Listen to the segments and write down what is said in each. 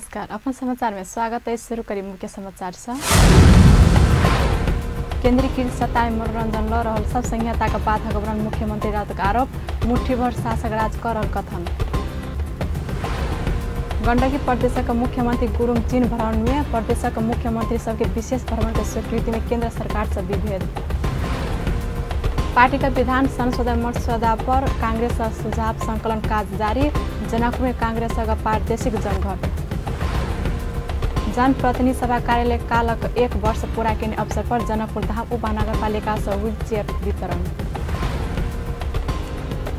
नमस्कार, अपन समाचार में स्वागत है। शुरू करी मुख्य समाचार से। केंद्रीकृत सत्ता में मनोरंजन ल रहल सब संहिता का बाधक बनल मुख्यमंत्री राउतक आरोप, मुट्ठीभर शासक राज कर रहल कथन। गंडकी प्रदेशक मुख्यमंत्री गुरुङ चीन भ्रमण में प्रदेशक मुख्यमंत्री सबके विशेष भ्रमण के स्वीकृति में केंद्र सरकार से विभेद। पार्टी का विधान संशोधन मसौदा पर कांग्रेस सुझाव संकलन काज जारी। जनकपुर में कांग्रेस का प्रादेशिक जमघट। जनप्रतिनिधि सभा कार्यालय कालक 1 वर्ष पूरा केने अवसर पर जनकपुर धाम उपमहानगरपालिका से व्हीलचेयर वितरण।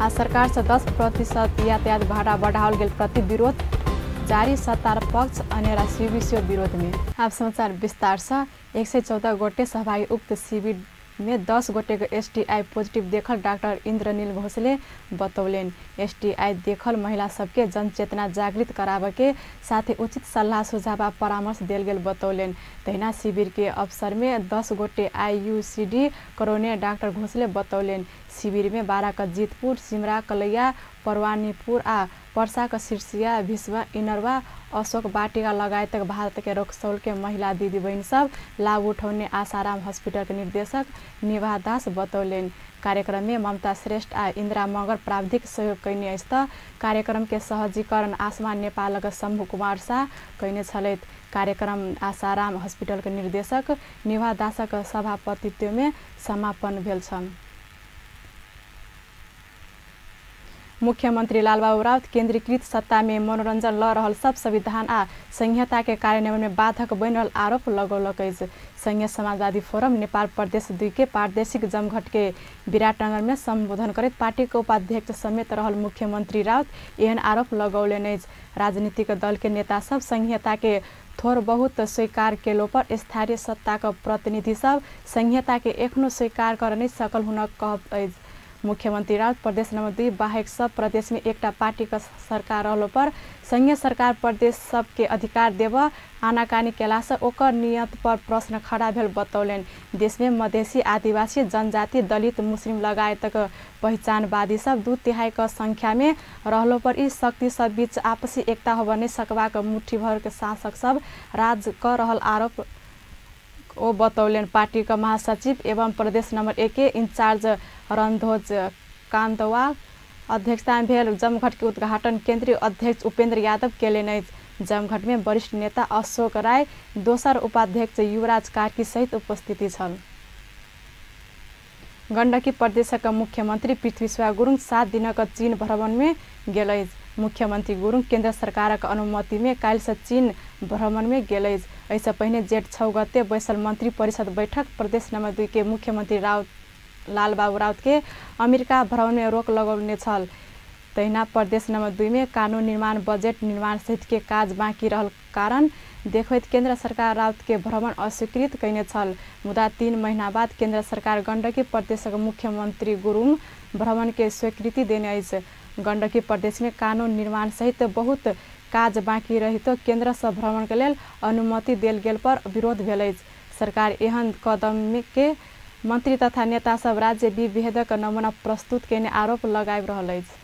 आ सरकार से 10% यातायात भाड़ा बढ़ाओल गेल प्रति विरोध जारी। सत्ता पक्ष अनेरा सीबीसीओ विरोध में। आप समाचार विस्तार से। 114 गोटे सहभागी उक्त शिविर में 10 गोटे के एसटीआई पॉजिटिव देखल डॉक्टर इंद्रनील घोषले बतौलन। एसटीआई देखल महिला सबके जनचेतना जागृत कराबे के साथ ही उचित सलाह सुझाव आ परामर्श देल गेल बतौलन। तहिना शिविर के अवसर में 10 गोटे आईयूसीडी करौने डॉक्टर घोषले बतौलन। शिविर में 12 का जीतपुर, सिमरा, कलैया, परवानीपुर आ पर्सा का सिरसिया, भीष्म, इनरवा, अशोक वाटिका लगायत भारत के रक्सौल के महिला दीदी बहन सब लाभ उठौने आसाराम हॉस्पिटल के निर्देशक निभा दास बतौलन। कार्यक्रम में ममता श्रेष्ठ आ इंदिरा मगर प्राविधिक सहयोग कयने अछि त कार्यक्रम के सहजीकरण आसमान नेपालक शंभु कुमार शाह कयने छलथि। कार्यक्रम आसाराम हॉस्पिटल के निर्देशक निभा दासक सभापतित्व में समापन भेल छल। मुख्यमंत्री लालबाबू राउत केंद्रीकृत सत्ता में मनोरंजन ल रहल सब संविधान आ संहिता के कार्यान्वयन में बाधक बनि रहल आरोप लगौलक अछि। संघीय समाजवादी फोरम नेपाल प्रदेश 2 के प्रादेशिक जमघट के विराटनगर में संबोधन करैत पार्टी के उपाध्यक्ष समेत रहल मुख्यमंत्री राउत एहन आरोप लगौलनि अछि। राजनीतिक दल के नेता सब संहिता के थोड़ बहुत स्वीकार केलो पर स्थानीय सत्ता के प्रतिनिधि सब संहिता के एखनो स्वीकार कर नहि सकल हुनक कहब अछि। मुख्यमंत्री राउत प्रदेश नंबर 2 बाहेक सब प्रदेश में एकटा पार्टी का सरकार रहलो पर संघीय सरकार प्रदेश सबके अधिकार देव आनाकानी केला से ओकर नियत पर प्रश्न खड़ा भेल बतौलन। देश में मधेसी, आदिवासी, जनजाति, दलित, मुस्लिम लगायतक पहिचानवादी सब 2/3 के संख्या में रहलो पर ई शक्ति सब बीच आपसी एकता होब नहि सकबाक मुट्ठी भर के शासक सब राज कर रहल आरोप ओ बतौलन। पार्टी का महासचिव एवं प्रदेश नंबर 1 के इंचार्ज रणध्वज कांदवा अध्यक्षता में भेल जमघट के उद्घाटन केंद्रीय अध्यक्ष उपेंद्र यादव केलनि अछि। जमघट में वरिष्ठ नेता अशोक राय, दोसर उपाध्यक्ष युवराज कार्की सहित उपस्थिति छल। गंडकी प्रदेशक मुख्यमंत्री पृथ्वी गुरुङ 7 दिनक चीन भ्रमण में गेल अछि। मुख्यमंत्री गुरुङ केंद्र सरकारक अनुमति में काल्हि से चीन भ्रमण में गेल अछि। एहिसँ पहिने जेठ 6 गते बैसल मंत्री परिषद बैठक प्रदेश नंबर 2 के मुख्यमंत्री राउत लालबाबू राउत के अमेरिका भ्रमण में रोक लगौने छल। तहिना प्रदेश नंबर 2 में कानून निर्माण, बजट निर्माण सहित के काज बाँकी रहल कारण देखैत केंद्र सरकार राउत के भ्रमण अस्वीकृत कयने छल। मुदा 3 महीना बाद केंद्र सरकार गंडकी प्रदेशक मुख्यमंत्री गुरुङ भ्रमण के स्वीकृति देने अछि। गंडकी प्रदेश में कानून निर्माण सहित बहुत काज बाँकी रहितो केंद्र से भ्रमण के लेल अनुमति देल गेल पर विरोध भेल अछि। सरकार एहन कदम के मंत्री तथा नेता सब राज्य विभेदक नमूना प्रस्तुत केने आरोप लगाबि रहल अछि।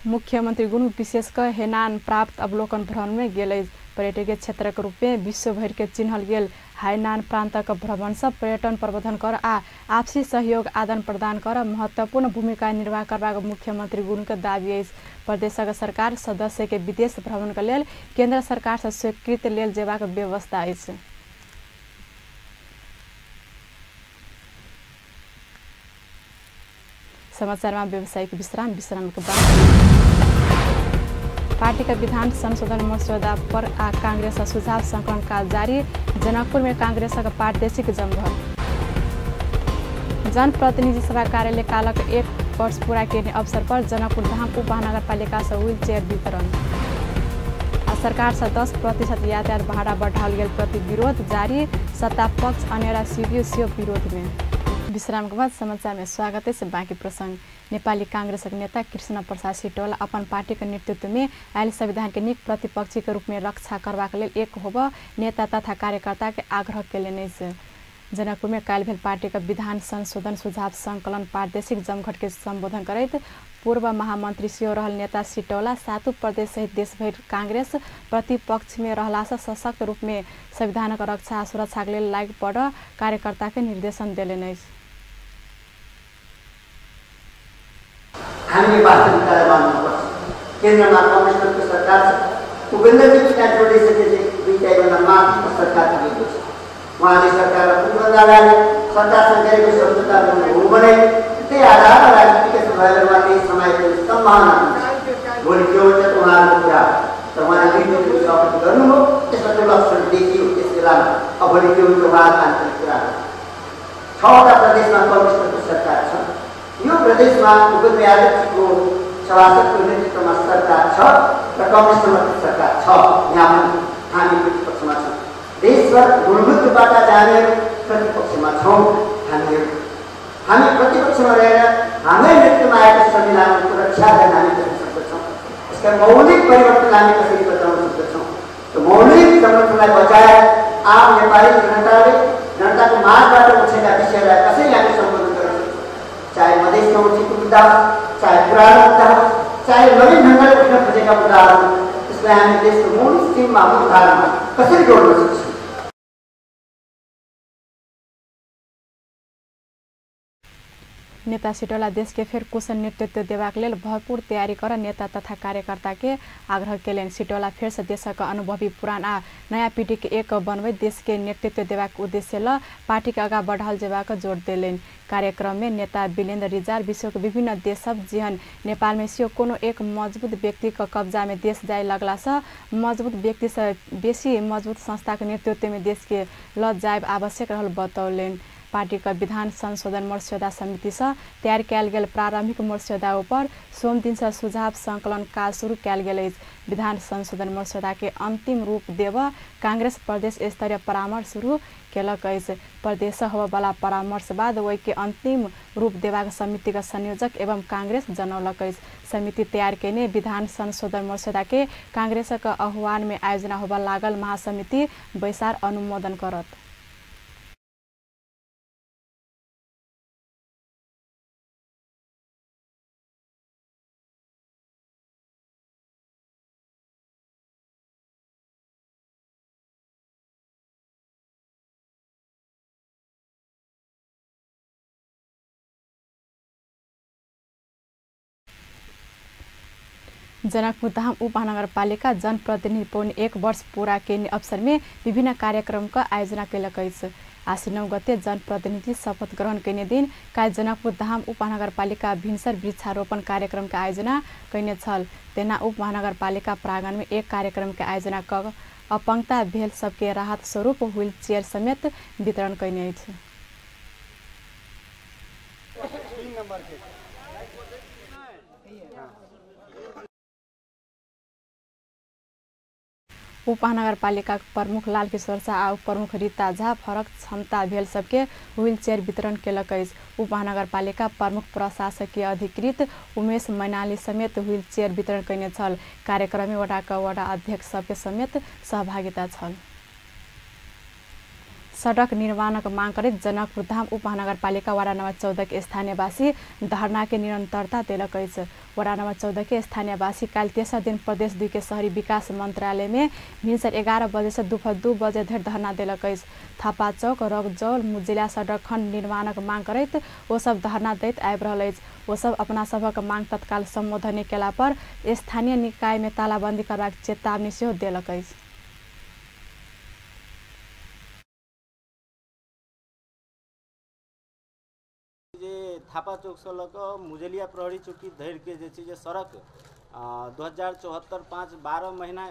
मुख्यमंत्री गुरुङ विशेष क हेनान प्राप्त अवलोकन भ्रमण में गेल अछि। पर्यटकीय क्षेत्रक रूप में विश्वभरि के चिन्हल गेल हाइनान प्रान्तक भ्रमण से पर्यटन प्रवर्धन कर आ आपसी सहयोग आदान प्रदान कर महत्वपूर्ण भूमिका निर्वाह करबाक मुख्यमंत्री गुरुङ के दावी अछि। प्रदेशक सरकार सदस्य के विदेश भ्रमण के लेल केंद्र सरकार से स्वीकृति लेल जेबाक व्यवस्था अछि। समाचार में व्यावसायिक विश्राम, विश्राम के बाद पार्टी का विधान संशोधन मसौदा पर आ कांग्रेस सुझाव संकलन काज जारी। जनकपुर में कांग्रेस का प्रादेशिक जमघट। जनप्रतिनिधि सभा कार्यालय कालक 1 वर्ष पूरा केने अवसर पर जनकपुर धाम उपमहानगरपालिका से व्हीलचेयर वितरण। आ सरकार से 10% यातायात भाड़ा बढ़ाओल गेल प्रति विरोध जारी। सत्ता पक्ष अनेरा सीबीओ विरोध में। विश्राम के बाद समाचार में स्वागत है। बाकी प्रसंग नेपाली कांग्रेसक नेता कृष्ण प्रसाद सिटौला अपन पार्टी के नेतृत्व में आयल संविधान के नीक प्रतिपक्षी के रूप में रक्षा करबाक लेल एक होब नेता तथा कार्यकर्ता के आग्रह केलनि अछि। जनकपुर में काल्हि भेल पार्टी के विधान संशोधन सुझाव संकलन प्रादेशिक जमघट के संबोधन करैत पूर्व महामंत्री सेहो रहल नेता सिटौला सातु प्रदेश सहित देशभरि कांग्रेस प्रतिपक्ष में रहला से सशक्त रूप में संविधानक रक्षा आ सुरक्षा के लेल लागि पड़ कार्यकर्ता के निर्देशन देलनि अछि। हामीले वास्तविकतालाई मान्नुपर्छ। केन्द्रमा कम्युनिस्टको सरकार छ, उपेन्द्रजी त्यहाँ जोडिसकेपछि दुई तिहाईभन्दा माथिको सरकार पुगेको छ। उहाँले सरकारलाई पूर्वजा लाने सरकारसँग गरेको सम्झौता हो भने त्यही आधारमा राजनीतिक भएर उहाँ त्यही समयको सम्भावना हुन्छ। भोलि के हुन्छ त उहाँहरूको कुरा हो, तर उहाँले दुई सहमति गर्नुभयो, त्यसमा त्यो लक्षण देखियो त्यस बेलामा। अब भोलि के हुन्छ उहाँहरूको आन्तरिक कुरा हो। 6वटा प्रदेशमा कम्युनिस्टको सरकार छ। यो प्रदेशमा उपेन्द्र यादवजीको सभासदको नेतृत्वमा सरकार छ र कम्युनिस्ट समर्थित सरकार छ। यहाँ पनि हामी प्रतिपक्षमा छौँ। देशभर मूलभूत रूपबाट जानेहरू प्रतिपक्षमा छौँ। हामी प्रतिपक्षमा रहेर हाम्रै नेतृत्वमा आएको संविधानको रक्षा गर्न हामी कसरी सक्दछौँ, यसका मौलिक परिवर्तन हामी कसरी बचाउन सक्दछौँ, त्यो मौलिक संरचनालाई बचाएर आम नेपाली जनताले जनताको मागबाट उठेका विषयलाई कसरी हामी सम्बोधन गर्न सक्छौँ, चाहे मधेसमा उठेको मुद्दा होस्, चाहे पुरानो मुद्दा होस्, चाहे नवीन ढङ्गले उठ्न खोजेका मुद्दाहरू, त्यसलाई हामी देशको मौलिक सीममा मूलधारामा कसरी जोड्न सक्छौँ। नेता सिटौला देश के फेर कुशल नेतृत्व देबाक लेल भरपूर तैयारी कर नेता तथा कार्यकर्ता के आग्रह केलनि। सिटौला फेर से देशक अनुभवी पुरान आ नया पीढ़ी के एक बनबैत देश के नेतृत्व देबाक उद्देश्य ल पार्टी के आगाँ बढ़ाओल जेबाक जोड़ देलनि। कार्यक्रम में नेता वीरेन्द्र रिजाल विश्व के विभिन्न देश सब जेहन नेपाल में सेहो कोनो एक मजबूत व्यक्ति के कब्जा में देश जाय लगला से मजबूत व्यक्ति से बेसी मजबूत संस्था के नेतृत्व में देश के ल जायब आवश्यक रहल बतौलनि। पार्टी का विधान संशोधन मस्यौदा समिति से तैयार कयल गेल प्रारंभिक मस्यौदा ऊपर सोम दिन से सुझाव संकलन काज शुरू कयल गेल अछि। विधान संशोधन मस्यौदा के अंतिम रूप देब कांग्रेस प्रदेश स्तरीय परामर्श शुरू केलक अछि। प्रदेश होबयवला परामर्श बाद ओहि के अंतिम रूप देबाक समिति के संयोजक एवं कांग्रेस जनौलक अछि। समिति तैयार केने विधान संशोधन मस्यौदा के कांग्रेसक आह्वान में आयोजना होबय लागल महासमिति बैसार अनुमोदन करत। जनकपुरधाम उपमहानगरपालिका जनप्रतिनिधि 0.75 वर्ष पूरा केने अवसर में विभिन्न कार्यक्रम का आयोजना केलक अछि। आश्विन 9 गते जनप्रतिनिधि शपथ ग्रहण केने दिन काल्हि जनकपुरधाम उपमहानगरपालिका भिनसर वृक्षारोपण कार्यक्रम के आयोजना कयने छल। तेना उपमहानगरपालिका प्रांगण में एक कार्यक्रम के आयोजना क अपंगता भेल सबके राहत स्वरूप व्हील चेयर समेत वितरण कयने अछि। उपमहानगरपालिका प्रमुख लालकिशोर शाह आ उपप्रमुख रीता झा फरक क्षमता भेल सबके व्हील चेयर वितरण केलक अछि। उपमहानगरपालिका प्रमुख प्रशासकीय अधिकृत उमेश मैनाली समेत व्हील चेयर वितरण कयने छल। कार्यक्रम में वडाक वडा अध्यक्ष सबके समेत सहभागिता छल। सडक निर्माणक मांग करैत जनकपुरधाम उपमहानगरपालिका वार्ड नम्बर 14 के स्थानीयवासी धरना के निरंतरता देलक अछि। वार्ड नम्बर 14 के स्थानीयवासी काल्हि तेसर दिन प्रदेश 2 के शहरी विकास मंत्रालय में भिनसर 11 बजे से दोपहर 2 बजे धरि धरना देलक अछि। थापा चौक रगजौल मुजिला सडक खण्ड निर्माणक मांग करैत ओ सब धरना दैत आबि रहल अछि। ओ सब अपना सभक मांग तत्काल सम्बोधन नहि केला पर स्थानीय निकाय में तालाबंदी करबाक चेतावनी सेहो देलक अछि। थापा चौक से लऽ कऽ मुजलिया प्रहरी चौकी धरिके जे छै जे सड़क 2074 5 12 महीना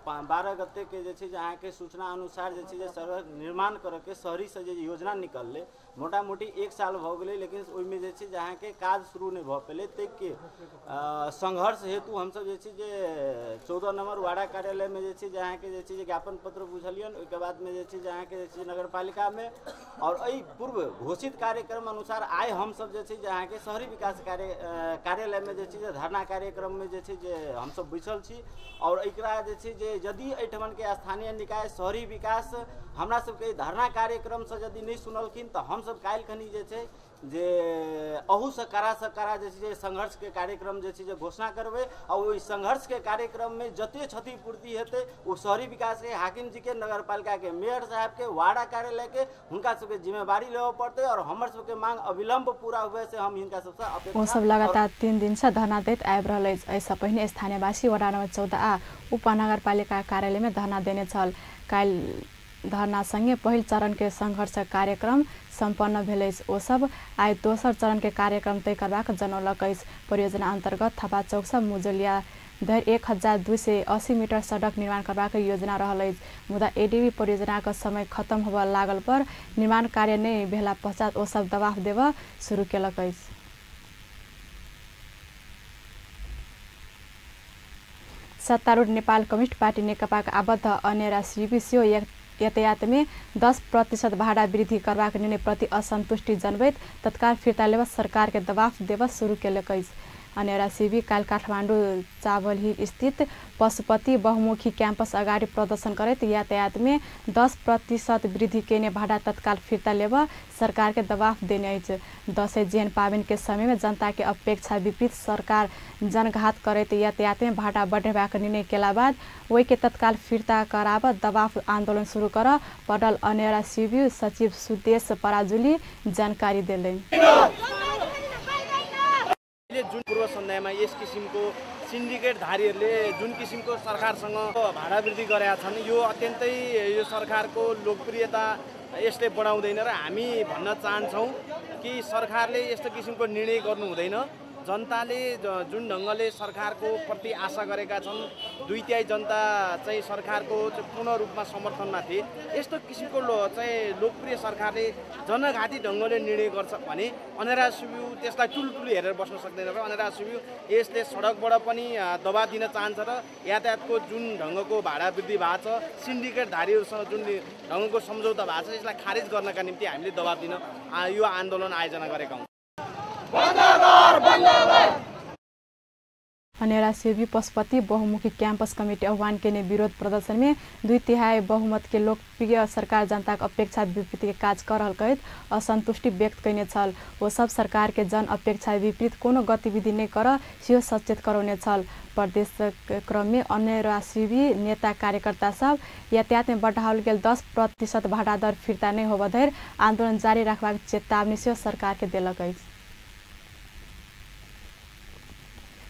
12 गते के जे छै जे अहाँके सूचना अनुसार जे छै जे सड़क निर्माण करऽके शहरीसँ जे योजना निकललै, मोटा मोटी 1 साल भऽ गेलै, लेकिन ओहिमे जे छै जे अहाँके काज शुरू नहि भऽ पेलै। ताहिके संघर्ष हेतु हमसब जे छै जे 14 नंबर वार्ड कार्यालयमे जे छै जे अहाँके जे छै जे ज्ञापन पत्र बुझलियनि। ओहिके बादमे जे छै जे अहाँके जे छै नगरपालिकामे और एहि पूर्व घोषित कार्यक्रम अनुसार आइ हमसब जे छै जे अहाँके शहरी विकास कार्यालयमे जे छै जे धरना कार्यक्रममे जे छै जे हमसब बैसल छी। और एकरा जे छै जे यदि एहिठमनके स्थानीय निकाय शहरी विकास हमरा सबके धरना कार्यक्रमसँ यदि नहि सुनलखिन तऽ हमसब काल्हि खनी जे छै जे अहूसँ कड़ासँ कड़ा जे छै जे संघर्षके कार्यक्रम जे छै जे घोषणा करबै। आ ओहि संघर्षके कार्यक्रममे जते क्षतिपूर्ति हेतै ओ शहरी विकासके हाकिम जीके, नगरपालिकाके मेयर साहबके, वार्ड कार्यालयके, हुनका सबके जिम्मेवारी लेबऽ पड़तै और हमर सबके मांग अविलंब पूरा हुए से हम हिनका सबसँ अपेक्षा। ओ सब लगातार 3 दिनसँ धरना दैत आबि रहल अछि। एहिसँ पहिने स्थानीयवासी वडा नम्बर 14 आ उपनगरपालिका कार्यालयमे धरना देने छल। काल्हि धरना संगे पहिल चरण के संघर्ष कार्यक्रम सम्पन्न भेल अछि। ओ सब आइ दोसर चरण के कार्यक्रम तय करबाक जनौलक अछि। परियोजना अंतर्गत थपा चौक से मुजलिया धरि 1280 मीटर सड़क निर्माण करबाक योजना रहल अछि। मुदा एडीबी परियोजनाक समय खत्म होबय लागल पर निर्माण कार्य नहि भेला पश्चात ओ सब दबाव देबऽ शुरू केलक अछि। सत्तारूढ़ नेपाल कम्युनिस्ट पार्टी नेकपाक आबद्ध अनेरा सीबी सेहो यातायात में 10% भाड़ा वृद्धि करबाक निर्णय प्रति असंतुष्टि जनबैत तत्काल फिर्ता लेबऽ सरकार के दबाव देबऽ शुरू केलक अछि। अनेरा सीबी काल्हि काठमाडौँ चावलहिल स्थित पशुपति बहुमुखी क्याम्पस अगाडि प्रदर्शन करैत यातायात में 10% वृद्धि केने भाड़ा तत्काल फिर्ता लेबऽ सरकार के दबाव देने अछि। दसैँ जेहन पाबनि के समय में जनता के अपेक्षा विपरीत सरकार जनघात करैत यातायात में भाड़ा बढ़ेबाक निर्णय केला बाद ओहि के तत्काल फिर्ता कराबऽ दबाव आन्दोलन शुरू करऽ पड़ल अनेरा सीबी सचिव सुदेश पराजुली जानकारी देलनि। जुन पूर्व सन्ध्यामा यस किसिमको सिन्डिकेटधारीहरूले जुन किसिमको सरकारसँग भाडा वृद्धि गरेका छन्, यो अत्यन्तै यो सरकारको लोकप्रियता यसले बढाउँदैन र हामी भन्न चाहन्छौँ कि सरकारले यस्तो किसिमको निर्णय गर्नु हुँदैन। जनताले जुन ढङ्गले सरकारको प्रति आशा गरेका छन्, 2/3 जनता चाहिँ सरकारको पूर्ण रूपमा समर्थनमा थिए, यस्तो किसिमको चाहिँ लोकप्रिय सरकारले जनघाती ढङ्गले निर्णय गर्छ भने अनेरा सिबियु त्यसलाई टुलटुलु हेरेर बस्न सक्दैन र अनेरा सिबियु यसले सडकबाट पनि दबाब दिन चाहन्छ र यातायातको जुन ढङ्गको भाडा वृद्धि भएको छ, सिन्डिकेटधारीहरूसँग जुन ढङ्गको सम्झौता भएको छ, यसलाई खारेज गर्नका निम्ति हामीले दबाब दिन यो आन्दोलन आयोजना गरेका हौँ। अनेरा सीबी पशुपति बहुमुखी क्याम्पस कमिटी आह्वान केने विरोध प्रदर्शन में 2/3 बहुमत के लोकप्रिय सरकार जनता के अपेक्षा विपरीत के काज कर रहल कहैत असंतुष्टि व्यक्त कयने छल। ओ सब सरकार के जन अपेक्षा विपरीत कोनो गतिविधि नहि कर सेहो सचेत करौने छल। प्रदेश क्रम में अनेरा सीबी नेता कार्यकर्ता सब यातायात में बढ़ाओल गेल 10% भाड़ा दर फिर्ता नहि होबऽ धरि आन्दोलन जारी राखबाक चेतावनी सेहो सरकार के देलक अछि।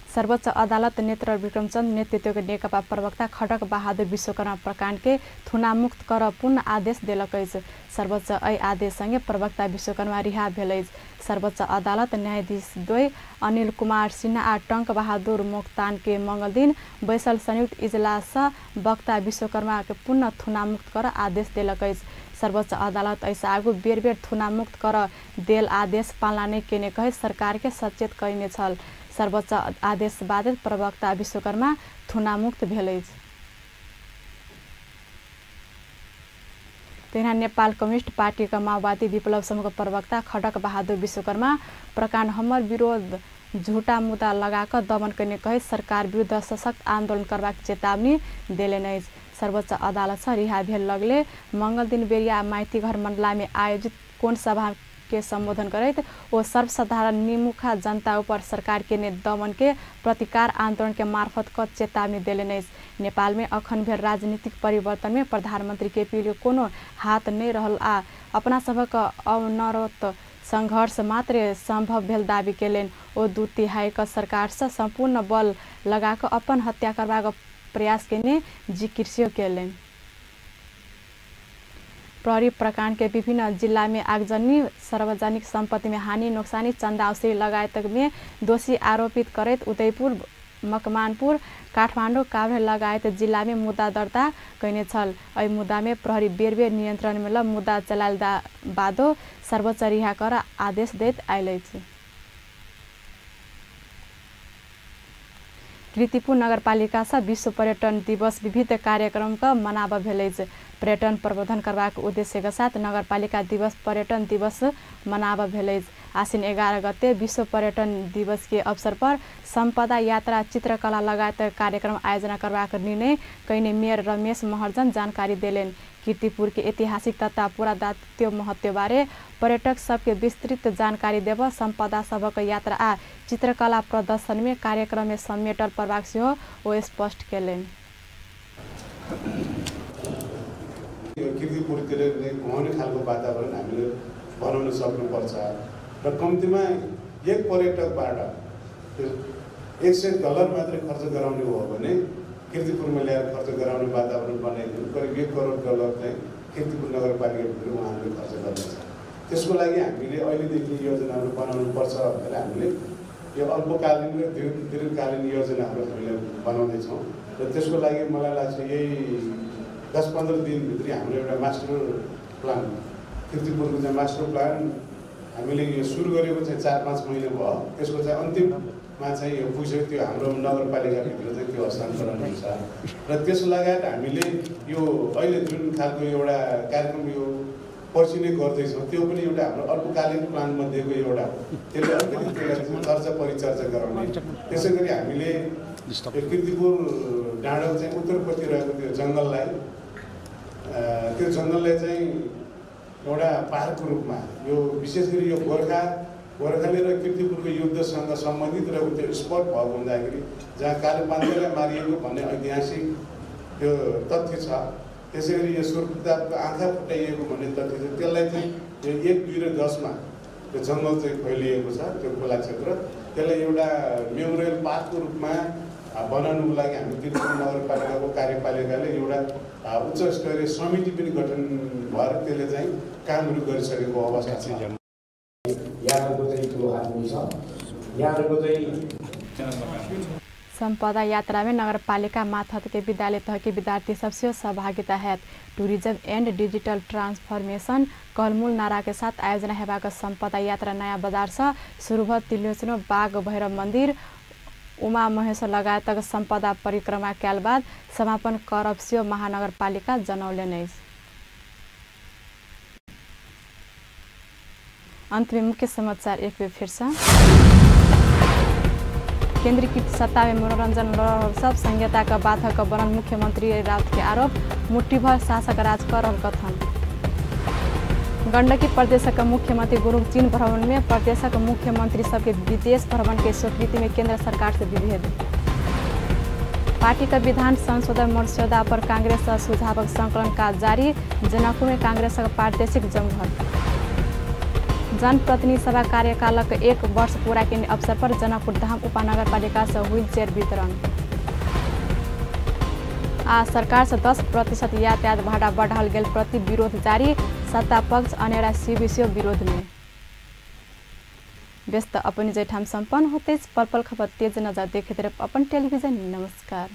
सर्वोच्च अदालत नेत्र विक्रमचंद नेतृत्वको नेकपा प्रवक्ता खडक बहादुर विश्वकर्मा प्रकाण्ड के थुनामुक्त कर पुनः आदेश देलक अछि। सर्वोच्च एहि आदेशसँगै प्रवक्ता विश्वकर्मा रिहा भेल अछि। सर्वोच्च अदालत न्यायाधीश द्वय अनिल कुमार सिन्हा आ टंक बहादुर मोक्तान के मंगलदिन बैसल संयुक्त इजलाससँ वक्ता विश्वकर्मा के पुनः थुनामुक्त कर आदेश देलक अछि। सर्वोच्च अदालत एहिसँ आगू बेर बेर थुनामुक्त कर देल आदेश पालना नहि केने कहैत सरकार के सचेत कयने छल। सर्वोच्च आदेश बाद प्रवक्ता विश्वकर्मा थुनामुक्त भेल अछि। तहिना नेपाल कम्युनिस्ट पार्टीका माओवादी विप्लव समूहका प्रवक्ता खडक बहादुर विश्वकर्मा प्रकाण्ड हमर विरोध झुटा मुद्दा लगाकऽ दमन कयने कहैत सरकार विरुद्ध सशक्त आन्दोलन करबाक चेतावनी देलनि अछि। सर्वोच्च अदालतसँ रिहा भेल लगले मंगलदिन बेरिया माइतीघर मण्डलामे आयोजित कोण सभा के सम्बोधन करैत ओ सर्वसाधारण निमुखा जनता उपर सरकार के ने दमन के प्रतिकार आन्दोलन के मार्फत क चेतावनी देलनि अछि। नेपाल में अखन भेल राजनीतिक परिवर्तन में प्रधानमंत्री केपी ओली कोनो हाथ नहि रहल आ अपना सभक अनवरत संघर्ष मात्र संभव भेल दावी केलनि। ओ 2/3 क सरकार से संपूर्ण बल लगाकऽ अपन हत्या करबाक प्रयास केने जिकिर सेहो केलनि। प्रहरी प्रकाण्ड के विभिन्न जिला में आगजनी, सार्वजनिक संपत्ति में हानि नोक्सानी, चंदा वसूली लगायत में दोषी आरोपित करैत उदयपुर मकवानपुर, काठमाडौँ, काभ्रे लगायत जिला में मुद्दा दर्ता कयने छल। एहि मुद्दा में प्रहरी बेर बेर नियंत्रण में ल मुद्दा चलायल बादो सर्वोच्च रिहा कर आदेश दैत आयल अछि। कीर्तिपुर नगरपालिका से विश्व पर्यटन दिवस विविध कार्यक्रम का मनाब भेल अछि। पर्यटन प्रवर्धन करबाक उद्देश्य के साथ नगरपालिका दिवस पर्यटन दिवस मनाब भेल अछि। आश्विन 11 गते विश्व पर्यटन दिवस के अवसर पर सम्पदा यात्रा, चित्रकला लगायत कार्यक्रम आयोजना करबाक निर्णय कयने मेयर रमेश महर्जन जानकारी देलनि। कीर्तिपुर के ऐतिहासिक तथा पुरातात्विक महत्व बारे पर्यटक सबके विस्तृत जानकारी देब सम्पदा सभक यात्रा आ चित्रकला प्रदर्शन में कार्यक्रम में समेटल पड़बाक सेहो ओ स्पष्ट केलनि। कीर्तिपुरतिर घुमाउने खालको वातावरण हामीले बनाउन सक्नुपर्छ र कम्तीमा एक पर्यटकबाट $100 मात्रै खर्च गराउने हो भने कीर्तिपुरमा ल्याएर खर्च गराउने वातावरण बनाइदिनु करिब $1 करोड चाहिँ कीर्तिपुर नगरपालिकाभित्र उहाँहरूले खर्च गर्नेछ। त्यसको लागि हामीले अहिलेदेखि योजनाहरू बनाउनुपर्छ भनेर हामीले यो अल्पकालीन र दीर्घकालीन योजनाहरू हामीले बनाउँदैछौँ र त्यसको लागि मलाई लाग्छ यही 10-15 दिनभित्र हाम्रो एउटा मास्टर प्लान, कीर्तिपुरको चाहिँ मास्टर प्लान हामीले यो सुरु गरेको चाहिँ 4-5 महिना भयो। त्यसको चाहिँ अन्तिममा चाहिँ यो पुग्यो, त्यो हाम्रो नगरपालिकाभित्र चाहिँ त्यो हस्तान्तरण हुन्छ र त्यस लगायत हामीले यो अहिले जुन खालको एउटा कार्यक्रम यो पर्सि नै गर्दैछौँ त्यो पनि एउटा हाम्रो अल्पकालीन प्लानमध्येको एउटा हो। त्यसले अलिकति त्यसलाई चर्चा परिचर्चा गराउने। त्यसै गरी हामीले यो कीर्तिपुर डाँडो चाहिँ उत्तरपट्टि रहेको त्यो जङ्गललाई, त्यो जङ्गललाई चाहिँ एउटा पार्कको रूपमा यो विशेष गरी यो गोर्खाली र कीर्तिपुरको युद्धसँग सम्बन्धित रहेको त्यो स्पट भएको हुँदाखेरि जहाँ कालो पाण्डेलाई मारिएको भन्ने ऐतिहासिक त्यो तथ्य छ, त्यसै गरी यो सूर्यप्रतापको आँखा फुटाइएको भन्ने तथ्य छ, त्यसलाई चाहिँ यो 1, 2 र 10 मा त्यो जङ्गल चाहिँ फैलिएको छ त्यो खोला क्षेत्र, त्यसलाई एउटा मेमोरियल पार्कको रूपमा बनाउनुको लागि हामी कीर्तिपुर नगरपालिकाको कार्यपालिकाले एउटा उच्च स्तरीय समिति पनि गठन भएर त्यसले चाहिँ कामहरू गरिसकेको अवस्था छ। यहाँहरूको चाहिँ ठुलो हात छ, यहाँहरूको चाहिँ सम्पदा यात्रा में नगरपालिका मातहत के विद्यालय तह के विद्यार्थी सबसे सहभागिता है। टूरिज्म एंड डिजिटल ट्रांसफॉर्मेशन कहलमूल नारा के साथ आयोजना हेबाक सम्पदा यात्रा नयाँ बजार से शुरू भ त्रिलोचनो बाघ भैरव मंदिर, उमा महेश्वर लगायतक सम्पदा परिक्रमा कयल बाद समापन करब सेहो महानगरपालिका जनौलनि अछि। अंत में मुख्य समाचार एक बेर फिर से। केंद्रीकृत सत्ता में मनोरंजन ल सब संहिता का बाधक बनल मुख्यमंत्री राउत के आरोप, मुट्ठीभर शासक राज कर रहल कथन। गंडकी प्रदेशक मुख्यमंत्री गुरुङ चीन भ्रमण में प्रदेशक मुख्यमंत्री सबके विदेश भ्रमण के स्वीकृति में केंद्र सरकार से विभेद। पार्टी का विधान संशोधन मसौदा पर कांग्रेस सुझावक संकलन का जारी, जनकपुर में कांग्रेस का प्रादेशिक जमघट। जनप्रतिनिधि सभा कार्यकालक 1 वर्ष पूरा के अवसर पर जनकपुर धाम उपनगरपालिका से व्हील चेयर वितरण। आ सरकार से 10% यातायात भाड़ा बढ़ाओल गेल प्रति विरोध जारी, सत्ता पक्ष अनेरा सीबीसीओ विरोध में। व्यस्त अपनी जैठाम संपन्न होते पल पल खबर तेज नजर देखते रहे अपन टेलीविजन। नमस्कार।